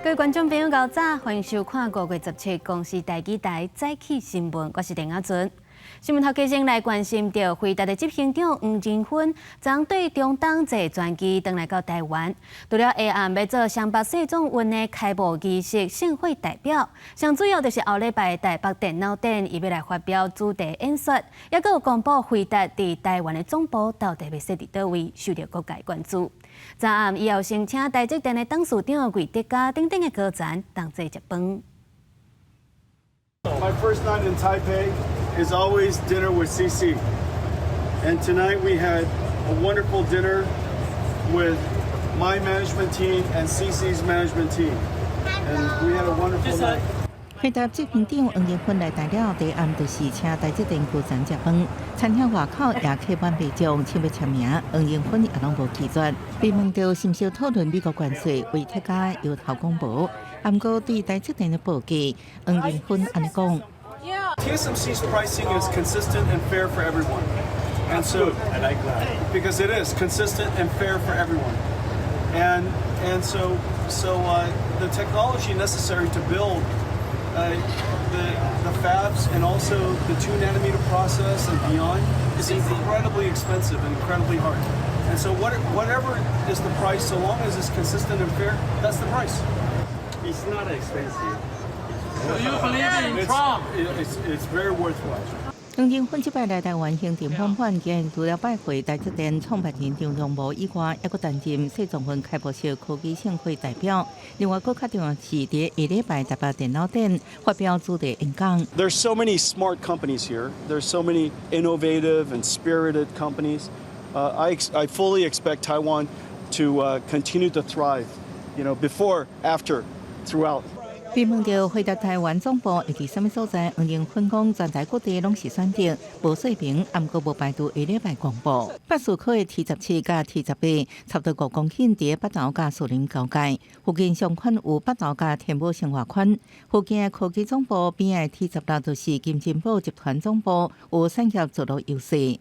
各位觀眾朋友，𠢕早，歡迎收看5月17公視台語台早起新聞，我是鄧亞尊。新聞頭家先來關心著輝達的執行長黃仁勳，昨對中東坐專機轉來到台灣，除了下暗欲做雙北世壯運的開幕儀式盛會代表，上主要就是後禮拜台北電腦展，伊欲來發表主題演說，抑閣有公布輝達佇台灣的總部到底欲設佇佗位，受著各界關注。昨暗伊又先請台積電的董事長魏哲家等等的高層同齊食飯。 My first night in Taipei is always dinner with CC. And tonight we had a wonderful dinner with my management team and CC's management team. And we had a wonderful night. 輝達執行長黃仁勳來台了，第暗就是請台積電高層食飯，餐廳外口也客滿民眾，搶欲簽名，黃仁勳也攏無拒絕。被問到是毋是討論美國關稅，魏哲家搖頭講無。毋過對台積電的報價，黃仁勳按呢講。 TSMC's pricing is consistent and fair for everyone. And so I like that. Because it is consistent and fair for everyone. And so the technology necessary to build the fabs and also the 2 nanometer process and beyond is incredibly expensive and incredibly hard. And so whatever is the price, so long as it's consistent and fair, that's the price. It's not expensive. Do you believe in Trump? It's very worthwhile. 黃仁勳這擺來台灣行程滿滿，今日除了拜會台積電創辦人張忠謀以外，抑閣擔任世壯運開幕式科技盛會代表。另外，閣較重要是佇下禮拜台北電腦展發表主題演講。 There's so many smart companies here. There's so many innovative and spirited companies. I fully expect Taiwan to continue to thrive, before, after, throughout. 被問到輝達台灣總部會佇啥物所在，黃仁勳講全台各地攏是選擇，無說明，毋過無排除下禮拜公布。百事可的 T17佮 T18，差不多5公頃佇北投佮士林交界，附近商圈有北投佮天母生活圈。附近的科技總部邊的 T16就是金珍寶集團總部，有產業聚落優勢。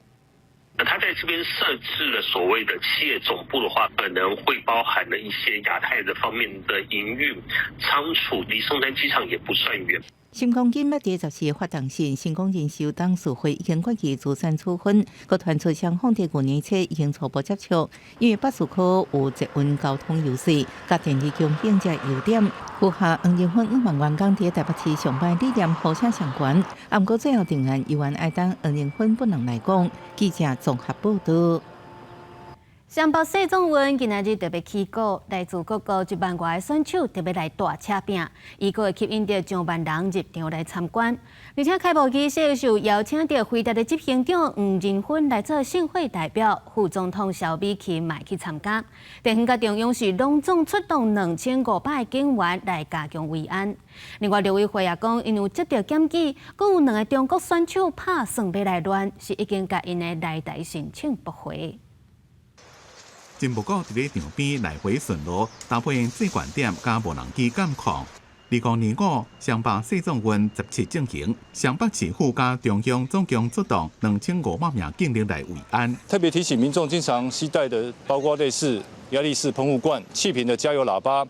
那他在這邊設置了所謂的企業總部的話，可能會包含了一些亞太的方面的營運倉儲，離松山機場也不算遠。新光金欲佇14發動線，成功人士董事會已經決議資產處分，閣傳出雙方佇舊年初已經初步接觸，因為百事可有捷運交通優勢，佮電力供應這優點，符合黃仁勳向望員工佇台北市上班理念呼聲上懸。毋過最後定案猶原愛等黃仁勳本人來講。記者綜合報道。雙北世壯運今仔日特別起鼓，來自各國1萬外个選手特別來大車拼，預估會吸引著上萬人入場來參觀。而且開幕儀式受邀請著輝達的執行長黃仁勳來做盛會代表，副總統蕭美琴嘛去參加。地方佮中央是攏總出動2500個警員來加強維安。另外，陸委會也講，𪜶有接著檢舉，講有兩个中國選手拍算欲來亂，是已經共𪜶的來台申請駁回。真木鼓佇咧場邊來回巡邏，搭配最懸點佮無人機監控。2025雙北世壯運十七進行，雙北市府佮中央總共出動2500名警力來維安。特別提醒民眾，經常攜帶的包括類似壓力式噴霧罐、氣瓶的加油喇叭、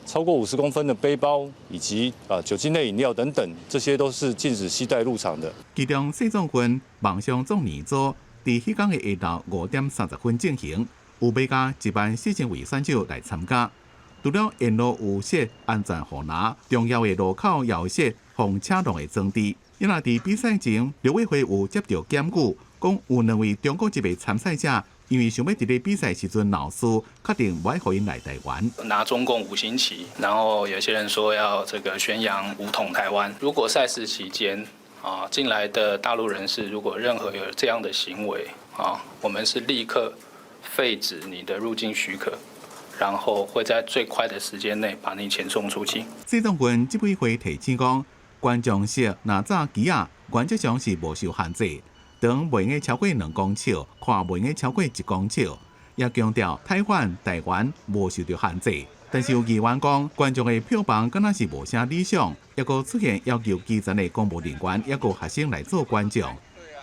超過50公分的背包以及酒精類飲料等等，這些都是禁止攜帶入場的。其中世壯運網上壯年組佇彼工的下晝5點30分進行。有欲加1萬4千位選手來參加，除了沿路有設安全護欄，重要的路口也有設防車浪的裝置。因為佇比賽前，陸委會有接著檢舉，講有兩位中國籍的參賽者，因為想欲佇咧比賽時陣鬧事，確定無愛予𪜶來台灣。拿中共五星旗，然後有些人說要這個宣揚武統台灣。如果賽事期間啊進來的大陸人士，如果任何有這樣的行為啊，我們是立刻廢止你的入境許可，然後會在最快的時間內把你遣送出境。世壯運執委會提醒講，觀眾席若紮旗仔，原則上是無受限制，長袂用超過2公尺，寬袂用超過1公尺。也強調台灣台灣無受著限制。但是有議員講，觀眾的票房敢若是無啥理想，抑閣出現要求基層的公務人員，抑閣學生來做觀眾。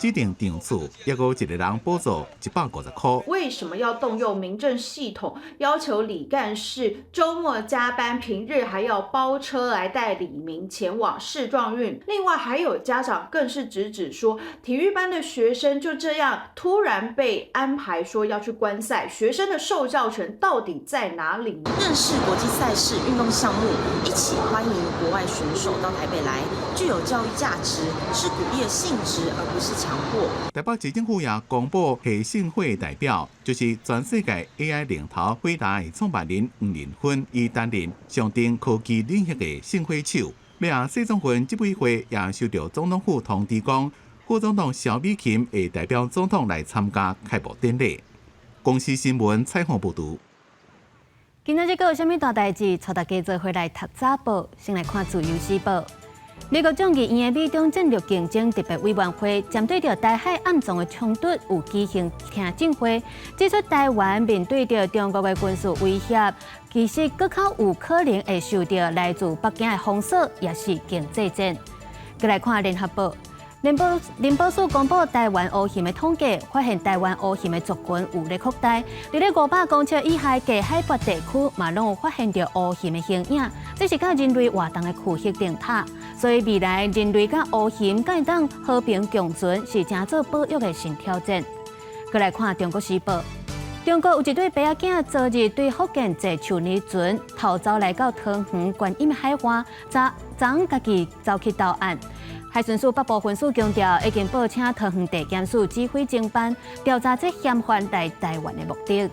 指定場次，抑閣一個人補助150箍。為什麼要動用民政系統，要求李幹事週末加班，平日還要包車來帶李明前往世壯運？另外，還有家長更是直指說，體育班的學生就這樣突然被安排說要去觀賽，學生的受教權到底在哪裡？認識國際賽事運動項目，一起歡迎國外選手到台北來，具有教育價值，是鼓勵的性質，而不是強迫。台北市政府也公布賀盛會代表，就是全世界 AI 領頭輝達的創辦人黃仁勳，伊擔任象徵科技領域的聖火手。了後，世壯運執委會也收到總統府通知講，副總統蕭美琴會代表總統來參加開幕典禮。公視新聞採訪報導。今仔日閣有啥物大代誌？帶大家做伙來讀早報，先來看《自由時報》。美國眾議院的美中戰略競爭特別委員會針對著台海暗藏的衝突，有舉行聽證會，指出台灣面對著中國的軍事威脅，其實閣較有可能會受著來自北京的封鎖，抑是經濟戰。閣來看《聯合報》。林保署公布台灣烏鴟的統計，發現台灣烏鴟的族群有咧擴大，佇咧500公尺以下低海拔地區，嘛攏有發現著烏鴟的形影。這是佮人類活動的區域頂塔，所以未來人類佮烏鴟敢會當和平共存，是誠做保育的新挑戰。閣來看《中國時報》，中國有一對爸仔囝，昨日對福建坐樹泥船逃走來到桃園觀音海岸，昨昨家己走去投案。海巡署北部分署強調，已經報請桃園地檢署指揮偵辦調查這嫌犯來台灣的目的。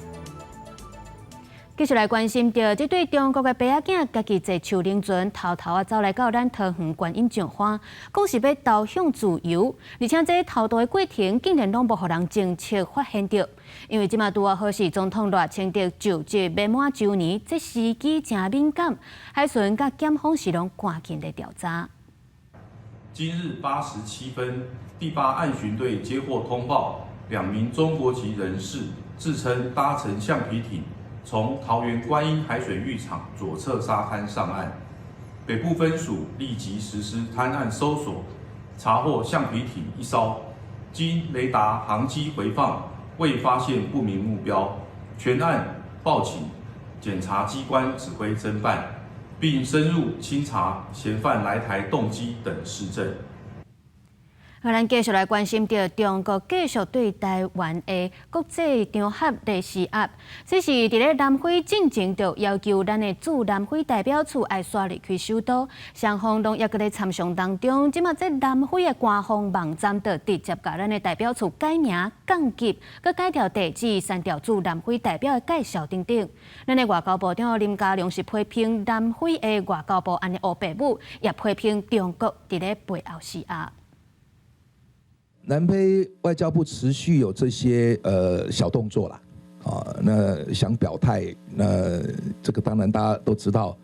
繼續來關心著這對中國的爸仔囝，家己坐樹輪船偷偷仔走來到咱桃園觀音上岸，講是欲投向自由，而且這偷渡的過程竟然攏無予人偵測發現著。因為這馬拄仔好是總統賴清德就職欲滿週年，這時機誠敏感，海巡佮檢方是攏趕緊咧調查。今日8時7分，第八岸巡隊接獲通報，兩名中國籍人士自稱搭乘橡皮艇從桃園觀音海水浴場左側沙灘上岸。北部分署立即實施灘岸搜索，查獲橡皮艇一艘，經雷達航跡回放，未發現不明目標，全案報請檢察機關指揮偵辦，並深入清查嫌犯來台動機等事證。好，咱繼續來關心著中國繼續對台灣的國際場合來施壓。這是佇咧南非進前就要求咱的駐南非代表處愛徙離開首都，雙方攏猶閣咧參詳當中。這馬這南非的官方網站就直接共咱的代表處改名降級，閣改掉地址，刪掉駐南非代表的介紹等等。咱的外交部長林佳龍是批評南非的外交部按呢烏白舞，也批評中國佇咧背後施壓。南非外交部持續有這些小動作啦，啊，那想表態，那這個當然大家都知道，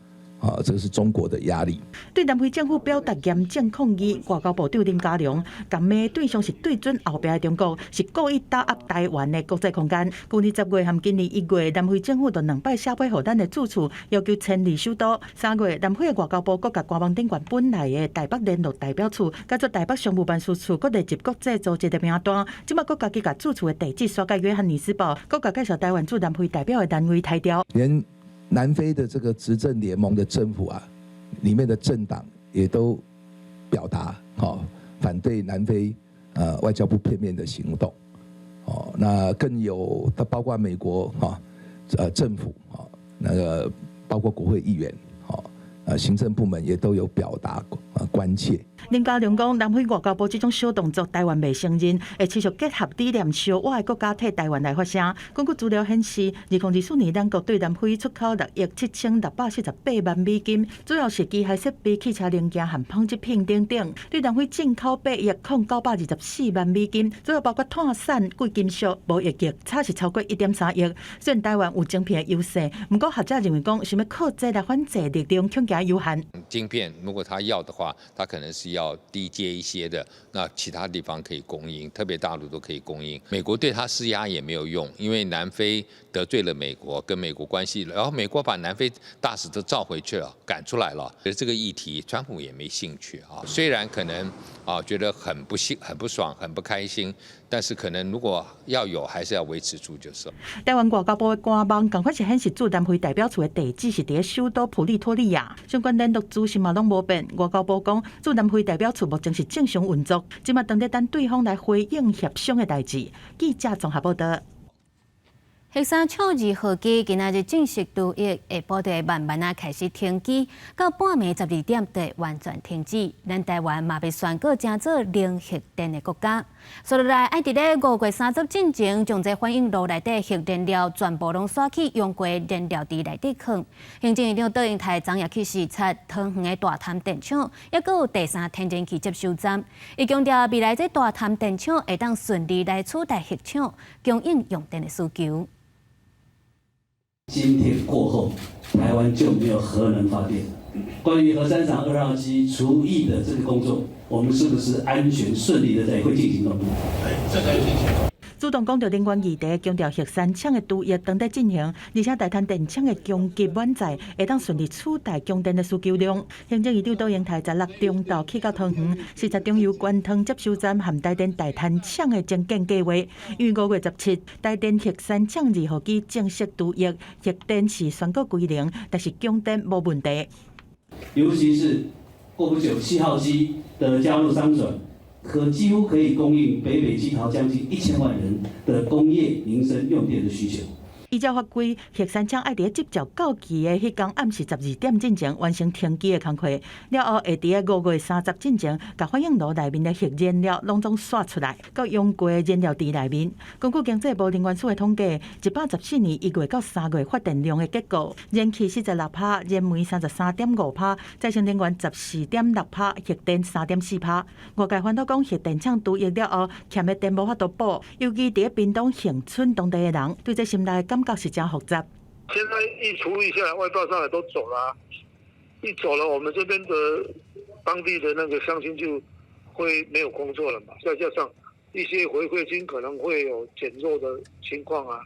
啊，這個是中國的壓力。對南非政府表達嚴正抗議，外交部長林佳龍共罵對象是對準後壁的中國，是故意打壓台灣的國際空間。舊年10月和今年1月，南非政府就兩擺寫批予咱的駐處，要求遷離首都。3月，南非的外交部閣共官網頂懸本來的台北聯絡代表處，改做台北商務辦事處，閣列入國際組織的名單。這馬閣家己共駐處的地址徙佇約翰尼斯堡，閣共介紹台灣駐南非代表的單位刣掉。連南非的這個執政聯盟的政府啊，裡面的政黨也都表達反對南非外交部片面的行動，哦，那更有包括美國哈政府啊，那個包括國會議員，行政部門也都有表達關切。林佳龍講，南非外交部這種小動作，台灣袂承認，會持續結合理念相倚的國家替台灣來發聲。根據資料顯示，2024年咱國對南非出口6億7648萬美金，主要是機械設備、汽車零件和紡織品等等。對南非進口8億0924萬美金，主要包括炭產、貴金屬、貿易額差是超過1.3億。雖然台灣有晶片的優勢，毋過學者認為講，想欲靠這來反制力量恐驚有限。晶片如果他要的話，他可能是要低階一些的，那其他地方可以供應，特別大陸都可以供應。美國對他施壓也沒有用，因為南非得罪了美國，跟美國關係，然後美國把南非大使都召回去了，趕出來了。所以這個議題，川普也沒興趣啊。雖然可能啊，覺得很不幸、很不爽、很不開心。但是可能如果要有，還是要維持住就是。台灣外交部的官網仝款是顯示駐南非代表處的地址是佇首都普利托利亞，相關聯絡資訊嘛攏無變。外交部講，駐南非代表處目前是正常運作，這馬當咧等對方來回應協商的代誌。記者綜合報道。核三廠二號機今仔日正式除役，下晡就會慢慢仔開始停機，到半暝12點就會完全停止。咱台灣嘛欲宣告成做零核電的國家。紲落來愛佇咧5月30進前，將這反應爐內底核燃料全部攏徙去用過燃料池內底囥。行政院長卓榮泰昨夜去視察桃園的大潭電廠，抑閣有第三天然氣接收站。伊強調未來這大潭電廠會當順利來取代核廠，供應用電的需求。今天過後，台灣就沒有核能發電。關於核三廠二號機除役的這個工作，我們是不是安全順利的在會進行中？正在進行。主動講著能源議題，強調核三廠的除役當咧進行，而且大潭電廠的供給滿載，會當順利取代供電的需求量。行政院長卓榮泰16中晝去到桃園，視察中油關湯接收站和台電大潭廠的徵建計畫。因為5月17，台電核三廠二號機正式除役，核電是宣告歸零，但是供電無問題。尤其是過不久7號機的加入商轉，可幾乎可以供應北北基桃將近1000萬人的工業民生用電的需求。依照法規，核三廠愛佇執照到期的彼工暗時12點進前完成停機的工課，了後會佇5月30進前，共反應爐內面的核燃料攏總徙出來，到用過的燃料池內面。根據經濟部能源署的統計，114年1月到3月發電量的結構，燃氣46%，燃煤33.5%，再生能源14.6%，核電3.4%。外界煩惱講，核電廠除役了後，欠的電無法度補，尤其佇屏東恆春當地的人，對這心內感覺是真複雜。現在一除役下來，外包上來都走了，一走了，我們這邊的當地的那個鄉親就會沒有工作了嘛。再加上一些回饋金可能會有減弱的情況啊，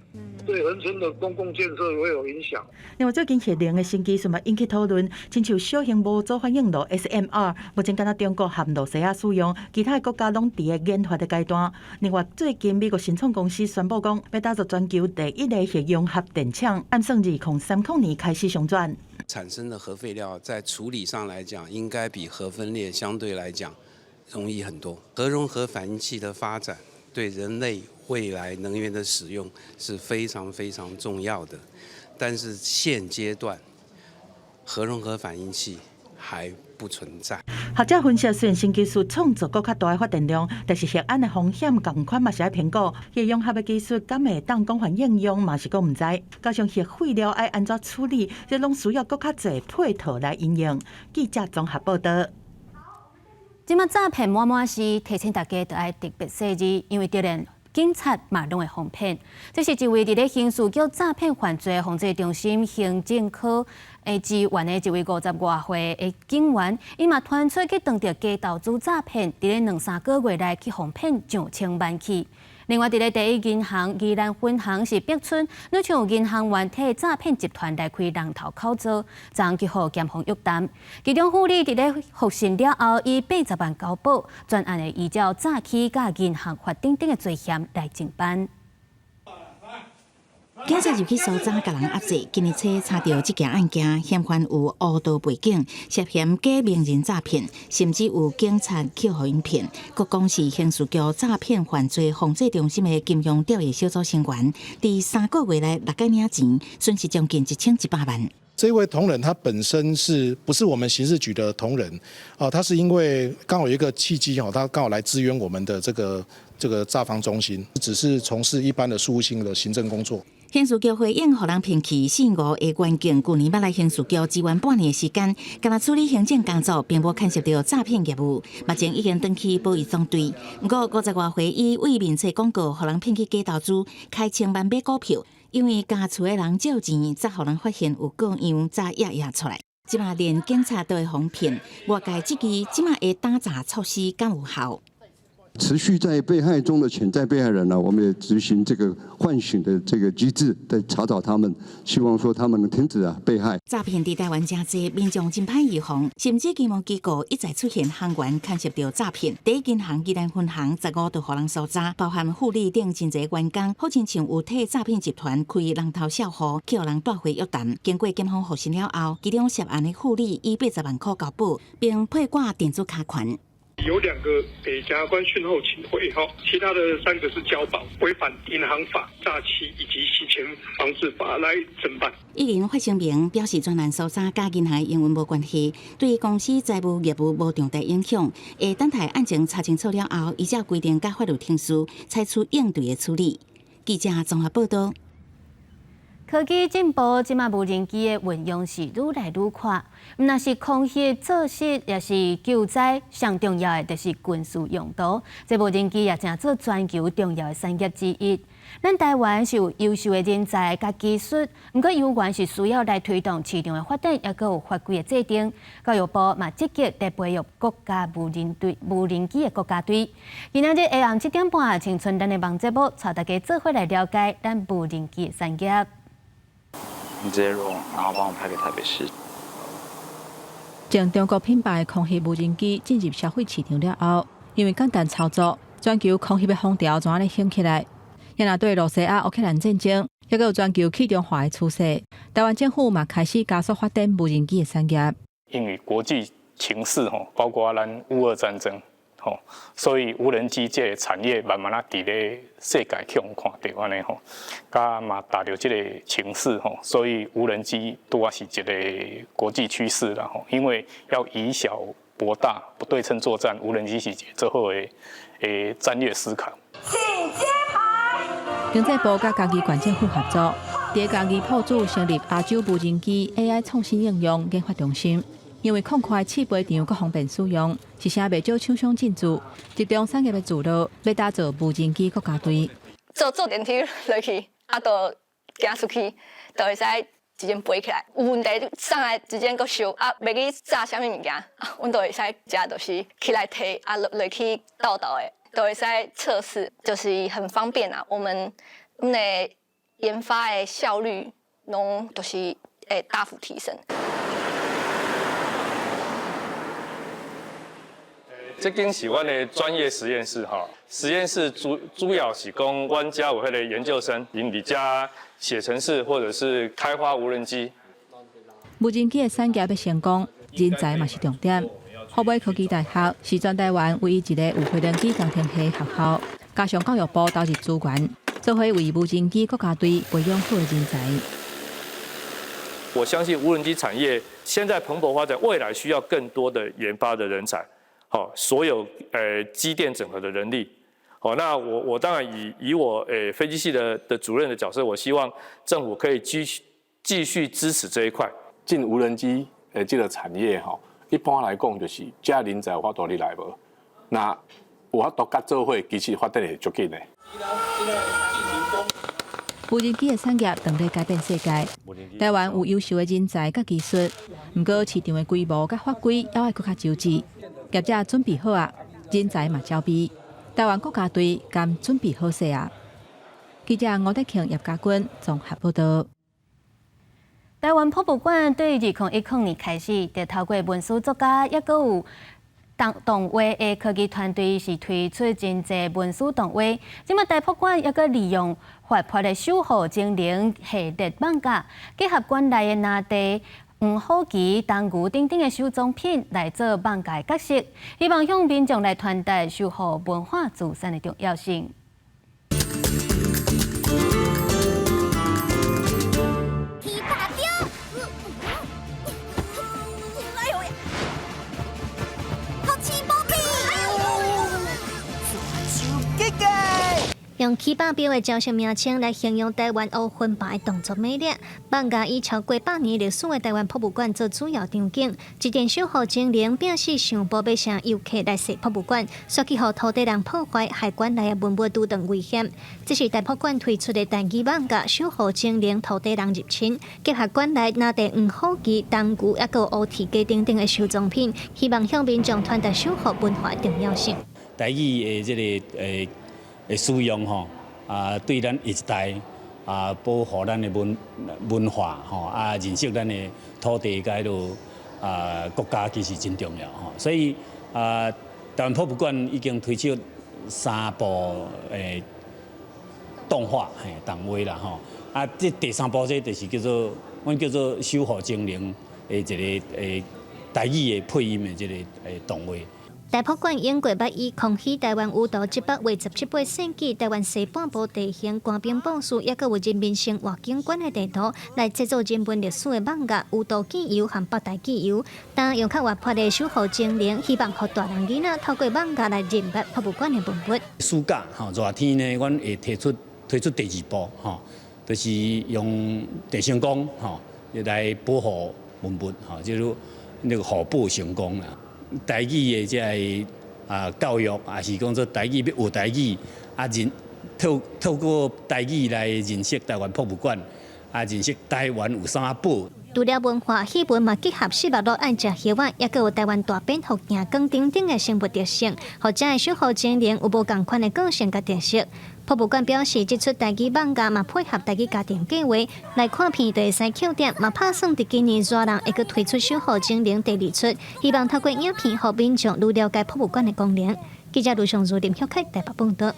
對恆春的公共建設會有影響。另外，最近核能的新技術嘛引起討論，親像小型模組反應爐 SMR，目前敢若中國和露西亞使用，其他的國家攏佇咧研發的階段。另外，最近美國新創公司宣布講，欲打造全球第一个核融合電廠，按算2030年開始商轉。產生的核廢料在處理上來講，應該比核分裂相對來講容易很多。核融合反應器的發展對人類未來能源的使用是非常非常重要的，但是現階段核融合反應器還不存在。學者分析，雖然新技術創造閣較大的發電量，但是核安的風險仝款嘛是愛評估。核融合的技術敢會當廣泛應用，嘛是閣毋知。加上核廢料愛按怎處理，這攏需要閣較濟配套來應用。記者綜合報道。這馬詐騙滿滿是，提醒大家著愛特別細膩，因為突然警察嘛攏會予騙。這是一位佇咧刑事局詐騙犯罪防治中心行政科的職員的一位50外歲的警員，伊嘛傳出去當著假投資詐騙，佇咧兩三個月內去予騙上千萬去。另外，佇咧第一銀行宜蘭分行是逼出女像銀行員替詐騙集團來開人頭口座，昨去予檢方約談。其中婦女佇咧獲訊了後，以80萬交保，全案會依照詐欺佮銀行法等等的罪嫌來偵辦。警察入去搜查，共人壓制。今年初查著這件案件，嫌犯有黑道背景，涉嫌假名人詐騙，甚至有警察去予𪜶騙。閣講是刑事局詐騙犯罪防治中心的金融調查小組成員，佇3個月內六擺領錢，損失將近1100萬。這位同仁他本身是不是我們刑事局的同仁？啊，他是因為剛好有一個契機哦，他剛好來支援我們的這個詐防中心，只是從事一般的事務性的行政工作。刑事局回應，予人騙去姓吳的員警，舊年捌來刑事局支援半年的時間，干焦處理行政工作，並無牽涉著詐騙業務。目前已經轉去保育總隊。毋過50外歲伊為面冊廣告，予人騙去假投資，開千萬買股票，因為共厝的人借錢，才予人發現有過樣，才壓壓出來。這馬連警察都會予騙，外界質疑這馬的打詐措施敢有效？持續在被害中的潛在被害人呢，我們也執行這個喚醒的這個機制，在查找他們，希望說他們能停止啊被害。詐騙佇台灣誠濟，民眾真歹預防，甚至金融機構一再出現行員牽涉著詐騙。第一銀行宜蘭分行15就予人搜查，包含副理等真濟員工，好親像有替詐騙集團開人頭帳戶，去予人帶回約談。經過檢方複審了後，其中涉案的副理以80萬箍交保，並配掛電子卡權。有2個給檢察官訊後請回，其他的3個是交保，違反銀行法、詐欺以及洗錢防治法來偵辦。一人發聲明表示，專案搜查佮銀行營運無關係，對公司財務業務無重大影響。會等待案情查清楚了後，依照規定佮法律程序採取應對的處理。記者綜合報道。科技進步，這馬無人機的運用是愈來愈快。毋但是空襲、作穡，抑是救災，上重要的就是軍事用途。這無人機也成做全球重要的產業之一。咱台灣是有優秀的人才佮技術，毋過猶原是需要來推動市場的發展，抑閣有法規的制定。教育部嘛積極佇培育國家無人隊、無人機的國家隊。今仔日下暗7點半，青春咱的網節目，帶大家做伙來了解咱無人機的產業。你直接錄，然後幫我拍給台北市。從中國品牌空襲無人機進入消費市場了後，因為簡單操作，全球空襲的風潮就按呢興起來。也若對羅西亞、烏克蘭戰爭，抑閣有全球去中化的趨勢，台灣政府嘛開始加速發展無人機的產業。因為國際情勢吼，包括咱烏俄戰爭吼，所以無人機這個產業慢慢仔佇咧世界去予看著按呢吼，佮嘛踏著這個情勢吼，所以無人機拄仔是一個國際趨勢啦吼，因為要以小博大，不對稱作戰，無人機是一個最好的戰略思考。請揭牌。經濟部佮嘉義縣政府合作，佇嘉義朴子成立亞洲無人機 AI 創新應用研發中心。因為擴闊試飛場閣方便使用，是啥袂少廠商進駐，集中產業的資料，欲打造無人機國家隊。坐坐電梯落去，啊，就行出去，就會使直接飛起來。有問題上來直接閣修，啊，袂記炸啥物物件，啊，阮都會使食就是起來提，啊，落落去鬥鬥的，都會使測試，就是很方便啊。我們阮的研發的效率攏就是會大幅提升。這間是阮的專業實驗室哈，實驗室主要是講阮遮有彼个研究生，𪜶佇遮寫程式或者是開發無人機。無人機的產業欲成功，人才嘛是重點。虎尾科技大學是全台灣唯一一個有飛行機工程系學校，加上教育部投入資源，做伙為無人機國家隊培養好的人才。我相信無人機產業現在蓬勃發展，未來需要更多的研發的人才。好，所有機電整合的人力，好，那我當然以我飛機系的主任的角色，我希望政府可以繼續支持這一塊。進無人機這個產業吼，一般來講就是這人才有法度入來無？那有法度佮做伙，其實發展會足緊的。無人機的產業正咧改變世界。台灣有優秀的人才佮技術，毋過市場的規模佮法規猶愛閣較周至。業者準備好啊，人才嘛招備。台灣國家隊敢準備好勢啊？記者吳德慶、葉家軍綜合報道。台灣博物館對2010年開始，就透過文史作家，抑閣有動畫的科技團隊是推出真濟文史動畫。這馬台博館抑閣利用活潑的守護精靈系列艋舺，結合館內的拿地、黃虎旗、銅牛等等的收藏品來做艋舺的角色，希望向民眾來傳達守護文化資產的重要性。用起爆錶的招式名稱來形容台灣烏昏白的動作美麗。艋舺以超過100年歷史的台灣博物館做主要場景，一陣守護精靈變死想寶貝城遊客來踅博物館，煞去予土地人破壞，害館內的文物拄著危險。這是台博館推出的台語艋舺守護精靈土地人入侵，結合館內拿地黃虎旗、銅牛，抑閣有烏鐵雞等等的收藏品，希望向民眾傳達守護文化的重要性。台語的這个的使用吼，對咱下一代保護咱的文化吼，認識咱的土地佮彼个國家其實真重要吼。所以台灣博物館已經推出三部動畫嘿動畫啦吼，這第三部這就是叫做阮叫做守護精靈的一个台語的配音的這个動畫。台博館永過捌以康熙台灣雨圖這幅畫17八世紀台灣西半部地形官兵布署，抑閣有人民生活景觀的地圖來製作人文歷史的網頁，雨圖紀遊和北台紀遊，但用較活潑的守護精靈，希望予大人囡仔透過網頁來認捌博物館的文物。暑假吼熱天呢，阮會推出第二部吼，就是用鄭成功吼來保護文物吼，就是那個護寶成功啦。台語的這个教育，也是講做台語欲學台語，透過台語來認識台灣博物館，認識台灣有啥寶。除了文化戲文嘛，結合四目鹿愛食葉仔，抑閣有台灣大蝙蝠行光等等的生物特性，予遮的守護精靈有無仝款的個性佮特色。博物館表示，這齣台語網頁嘛配合台語家庭計畫來看片，就會使扣點，嘛拍算佇今年熱人會閣推出守護精靈第二齣，希望透過影片，予民眾愈了解博物館的功能。記者盧尚如林旭凱台北報導。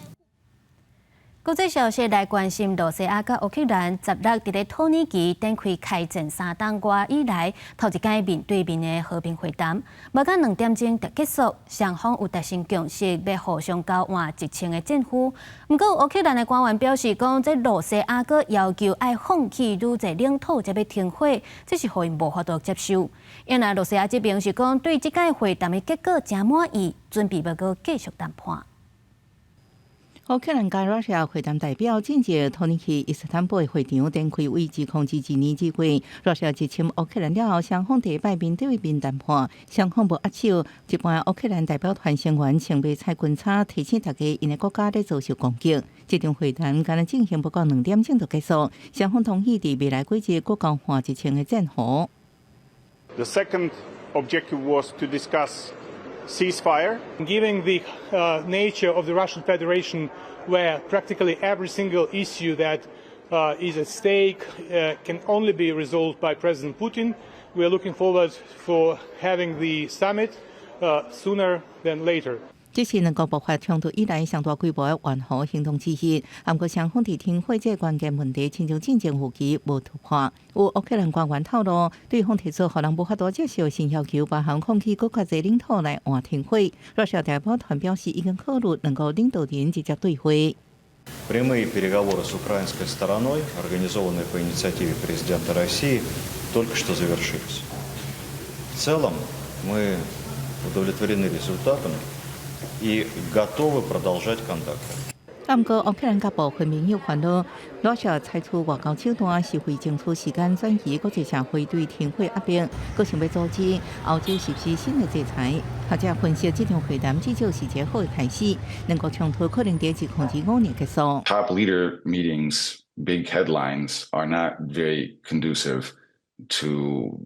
國際消息來關心，羅西亞佮烏克蘭十六佇咧土耳其展開開戰3冬外以來，頭一擺面對面的和平會談，無到2點鐘就結束，雙方有達成共識，欲互相交換1000个戰俘。毋過烏克蘭的官員表示講，這羅西亞閣要求愛放棄愈濟領土才欲停火，這是予𪜶無法度接受。因為羅西亞這邊是講，對這擺會談的結果誠滿意，準備欲閣繼續談判。烏克蘭佮羅西亞會談代表進入土耳其伊斯坦布爾會場，展開為2022年2月，羅西亞入侵烏克蘭了後，雙方第一擺面對面談判，雙方無握手。一半烏克蘭代表團成員穿迷彩軍衫，提醒大家，𪜶的國家咧遭受攻擊。這場會談敢若進行不到2點鐘就結束，雙方同意佇未來幾日閣交換1000個戰俘。 The second objective was to discuss ceasefire. Given the nature of the Russian Federation, where practically every single issue that is at stake can only be resolved by President Putin, we are looking forward for having the summit sooner than later. 這是兩國爆發衝突以來上大規模的緩和行動之一。毋過雙方佇停火這個關鍵問題，親像進前預期無突破。有烏克蘭官員透露，對方提出予人無法度接受新要求，包含放棄閣較濟領土來換停火。羅西亞代表團表示，已經考慮兩國領導人直接對話。 Прямые переговоры с украинской стороной, организованные по инициативе президента России, только что завершились. В целом мы удовлетворены результатом и готовы продолжать контакты. 毋過烏克蘭佮部分盟友煩惱，羅西亞採取外交手段是為爭取時間轉移國際社會對停火壓力，閣想欲阻止歐洲實施新的制裁。學者分析，這場會談至少是一個好的開始，兩國衝突可能佇2025年結束。 Top leader meetings, big headlines are not very conducive to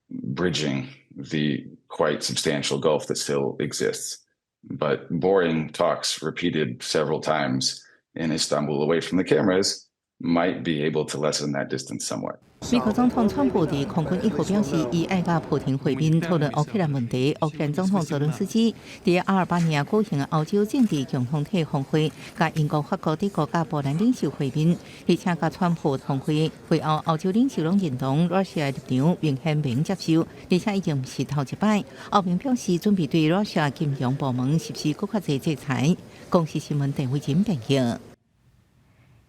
bridging the quite substantial gulf that still exists. But boring talks repeated several times in Istanbul away from the cameras might be able to lessen that distance somewhat. 美國總統川普佇空軍一號表示，伊愛佮普廷會面討論烏克蘭問題。烏克蘭總統澤倫斯基佇阿爾巴尼亞舉行歐洲政治共同體峰會，佮英國、法國、德國佮波蘭領袖會面，而且佮川普峰會會後，歐洲領袖攏認同羅西亞立場，明顯袂接受，而且已經毋是頭一擺。歐盟表示準備對羅西亞金融部門實施閣較濟制裁。公視新聞鄧慧珍編譯。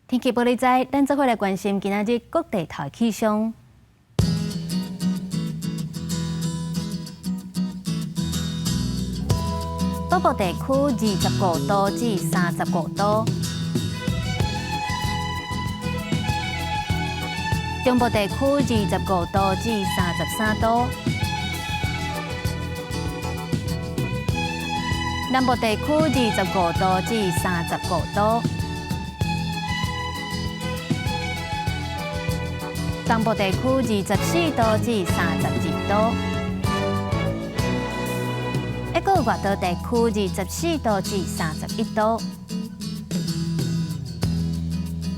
天氣報你知，咱做伙來關心今仔日各地頭氣象。北部地區25度至35度，中部地區25度至33度，南部地區25度至35度。東部地區24度至32度。下抑閣有外島地區24度至31度。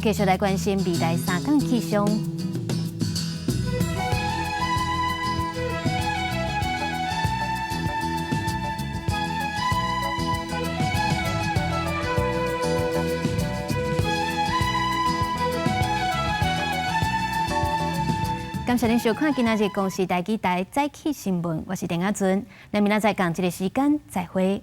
繼續來關心未來3天氣象。感謝您收看今仔日公視台語台早起新聞，我是鄧亞尊，咱明仔載仝這个時間再會。